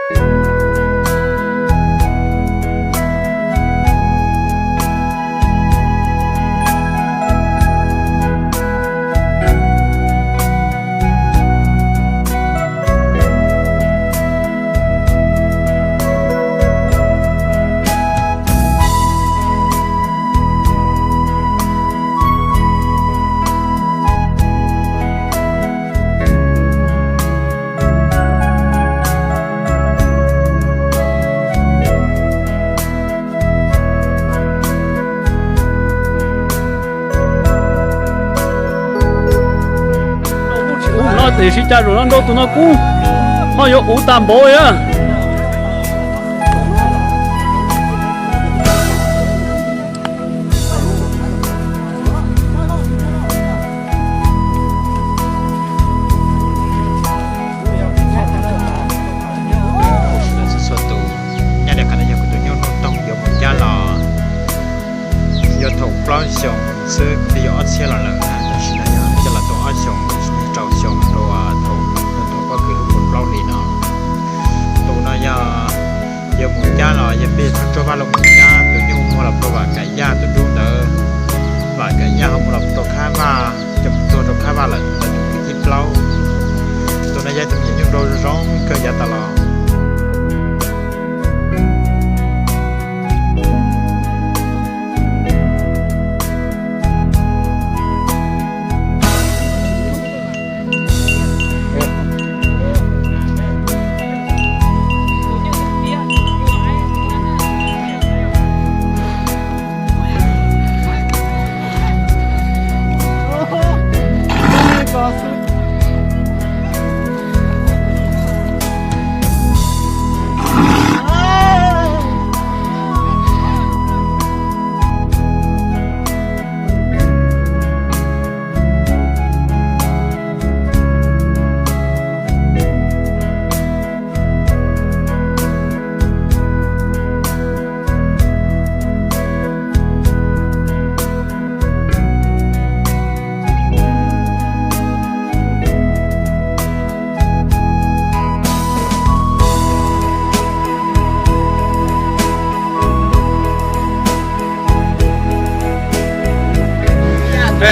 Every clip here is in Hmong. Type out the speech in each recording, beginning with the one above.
Ub no tiam sis cas zaum no nrau tus no kub ho yuav uv tag npaum li. Txhua tus, nyob li qhov no yog kuv tus nyuj Nuj Toog yuav mus cab los yuav thaum plaub xyoos xwb, twb yuav ob txhiab los lawm, tam sim no yog coj los tau ob xyoos, rau xyoo rau thaum nws tau pob kws lub kaum plaub hli no. Tus no yog yuav mus cab los yog peb tsuag Vaj Loog mus cab, tus nyuj muag los rau Vam Kam Yaj tus dub ntawd, Vam Kam Yaj ho mus los rau Khab Vaj, coj mus tuag rau Khab Vaj lawm, tus thib plaub. Tus no yog tus me nyuam nyuj nrau zoo kawg yav tas los.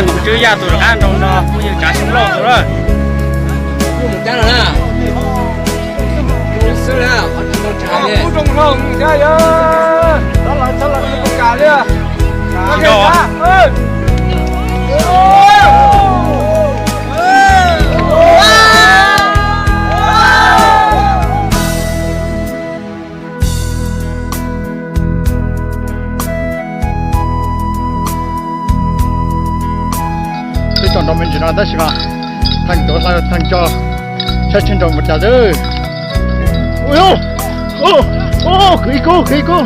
Mus tswb yaj tus rov qab nrau no, kuj yog tsav xyoob loj tus lawm. Kuj mus cab los na. Kuj zoo hlo mus cab yog. Txhob los txhob los ib puas kam li. Twb tau nrau me ntsis no tab sis mas theej tuav hla theej coj, saib tsheb nrau mus cas xwb. Ua, khwv ib kub, khwv ib kub.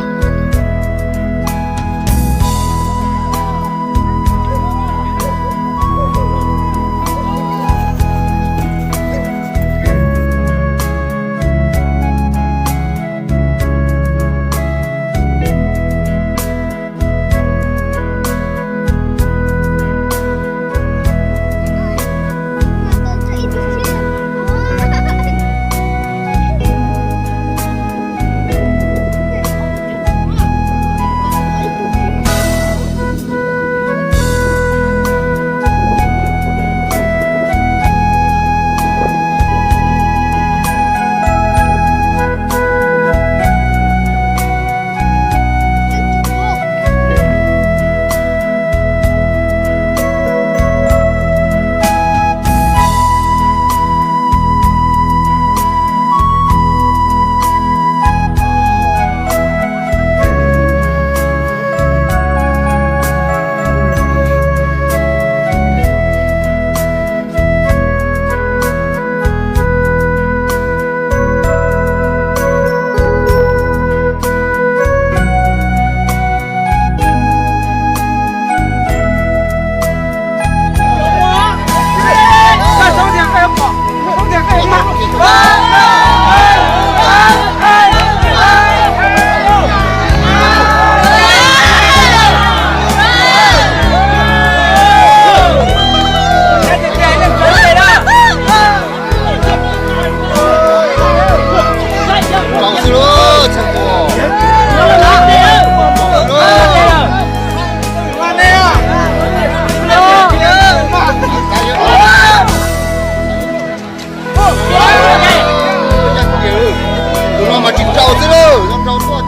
Rau xwb lauj, zoo rau tuaj.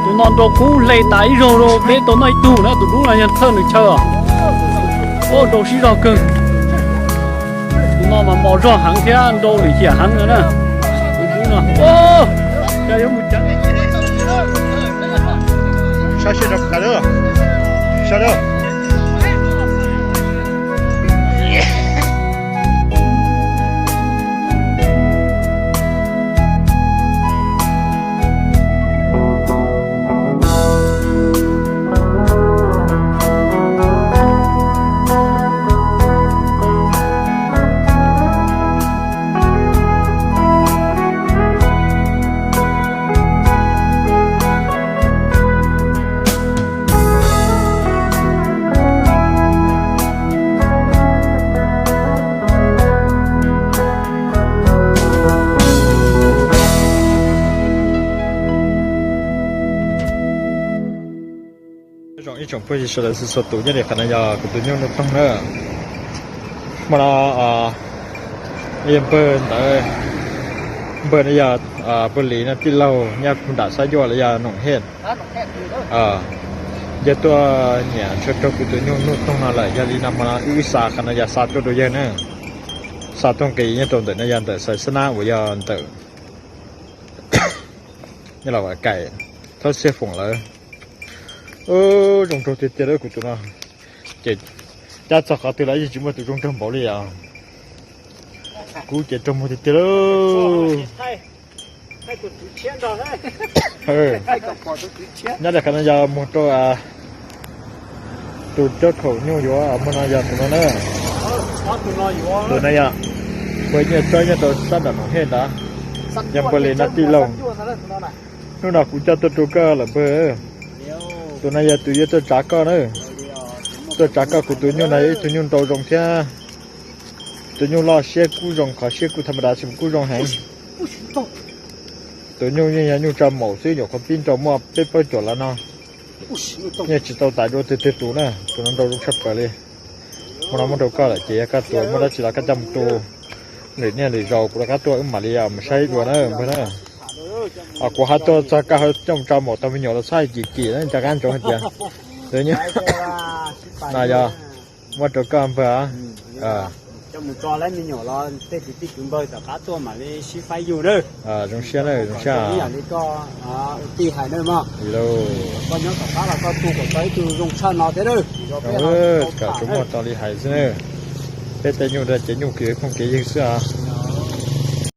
Tus no nrau kub hle tas ib zaug rau peb tau noj ib tug na, tus dub no yog thawj nws chaw os. Nrau sib zog kawg. Tus no mas mos zog heev thiab nrau lim hiam heev no na. Tus dub no, sab sab. Zoo ib tsoom phooj ywg sawv daws txhua txhua tus, nyob li qhov no yog kuv tus nyuj Nuj Toog na. Hmo no npawg ntawd, npawg no yog npawg Lis no tij laug nyob nram Xab Yuaj los yog Noom Hej. Yawg tuaj nyiam ntshaw raug kuv tus nyuj Nuj Toog no lawm, yog li no hmo no wb xa qhov no yog xa tuaj rau yawg na. Xa tuaj nqis nyob rau ntawm no yog ntawm Xaiv Xab Nab uas yog ntawm nyob Los Vam Kaim, Thoob Xiaj Foom lawm. Zoo nraug tiag tiag lawm kuv tus no. Ces cab txog qhov twg los yeej tsis muaj tus zoo nraug npaum li os. Kuv ces raug muag tiag tiag lauj. Nyob li qhov no yog muag rau tus coj khaum nyuj yuav muag no yog tus no na. Tus no yog, npawg Nyiaj Txawb nyob rau sab nram Noom Hej ntawd, yog npawg Lis no tij laug. Hnub no kuv coj tuaj rau koj lawm npawg. Tus no yog tus yuav tuaj tsav koj na. Tuaj tsav koj, kuv tus nyuj no yog ib tug nyuj nrau zoo thiab. Tus nyuj loj siab kub zoo, qhov siab kub tham ma das tsis kub zoo heev. Tus nyuj yeej yog nyuj tsa maum xwb, nyuam qhuav pib nrau muaj peb plaub cuam los no. Yeej tsis tau tas dua twg twg tus na, tus no nrau zoo tshaj plaws li. Hmo no muab rau koj lawm ces yog koj tus, muaj dab tsi los koj coj mus tu lwm niaj lwm zaus, kuv rov qab tuaj wb mam li mus saib dua na npawg na. Kuv ho tuaj txog koj ho coj mus tsa maum tau me nyuam los txhob kim kim na, rov qab ntsoov hais tias tus nyuj no yog muab rau koj npawg. Zoo siab na, zoo siab. Koj nyob tom qab los koj tu kom tau ib tug zoo tshaj no thiab. Kom tsuas muaj tau li hais xwb na. Peb tej nyuj ces nyuj kev phooj kev ywg xwb os.